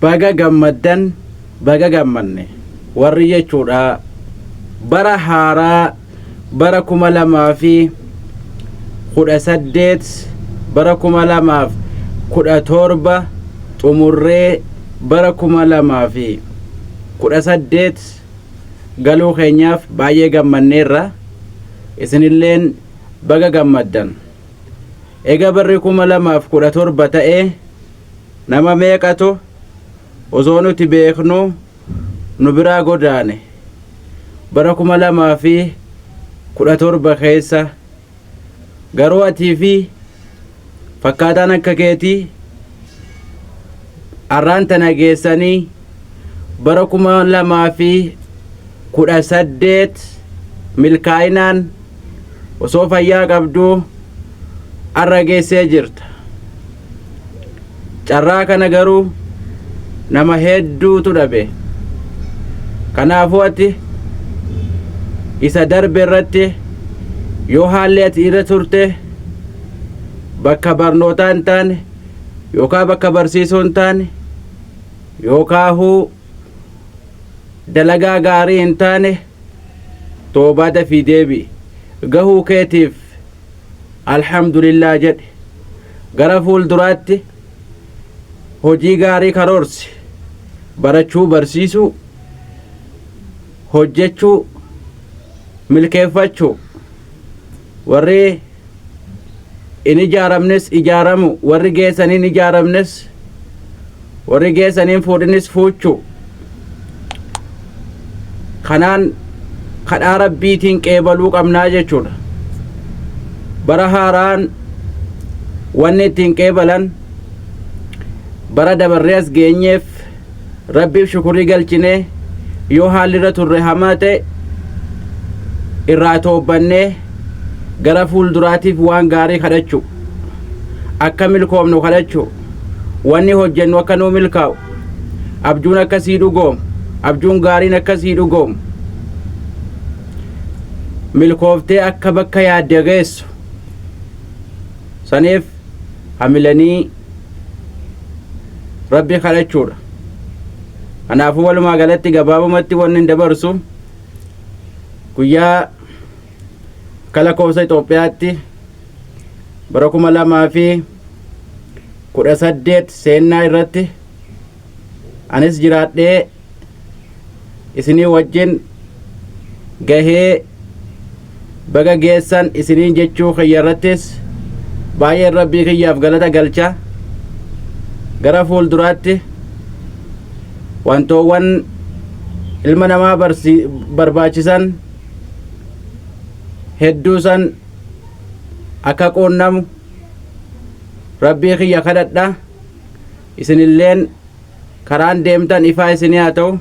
Baga gammaddan, baga gammanne warri jechuudha. Bara haaraa bara 2018, bara 2017 xumurree bara 2018 galuu keenyaaf baay'ee gammanneerra. Isinilleen baga gammaddan. Egaa barri 2017 ta'ee nama meeqatu osoo nuti beeknu nu biraa godaane bara 2017 keessa? Garuu atii fi fakkaataan akka keetii arraan tana geessanii bara 2018 milkaa'inaan osoo fayyaa qabduu arra geessee jirta. Carraa kana garuu nama hedduutu dhabe. Kanaafuu ati isa darbe irratti yoo haalli ati irra turte bakka barnootaa hin taane, yookaan bakka barsiisuu hin taane, yookaahuu dalagaa gaarii hin taane, toobaa dafii deebi'i. Gahuu keetiif alhamdulillah jedhe. Gara fuulduraatti hojii gaarii karoorsi. Barachuu, barsiisuu, hojjechuu, milkeeffachuu. Warri hin ijaaramnes ijaaramu, warri geessaniin ijaaramnes, warri geessaniin fuudhinis fuuchuu. Kanaan kadhaa Rabbiitiin qeebaluu qabnaa jechuudha. Bara haaraan wanni ittiin qeebalan, bara dabarree as geenyeef Rabbiif shukurii galchinee, yoo haalli irra turre hamaa ta'e irraa toobbannee gara fuulduraatiif waan gaarii kadhachuu, akka milkoomnu kadhachuu, wanni hojjennu akka nuu milkaa'u, abjuun akka sii dhugoomu, abjuun gaariin akka sii dhugoomu, milkooftee akka bakka yaadde geessu saniif hamilanii Rabbi kadhachuudha. Kanaafuu walumaa galatti gabaabumatti wanni hin dabarsu, guyyaa akka lakkoofsa Itoophiyaatti bara 2018 seennaa irratti anis jiraadhee isinii wajjin gahee baga geessan isiniin jechuu kiyya irrattis baay'een Rabbii kiyyaaf galata galcha. Gara fuulduraatti wantoowwan ilma namaa barbaachisan hedduu san akka quunnamu Rabbii kiyya kadhadha. Isinilleen karaan deemtan ifaa isinii haa ta'u.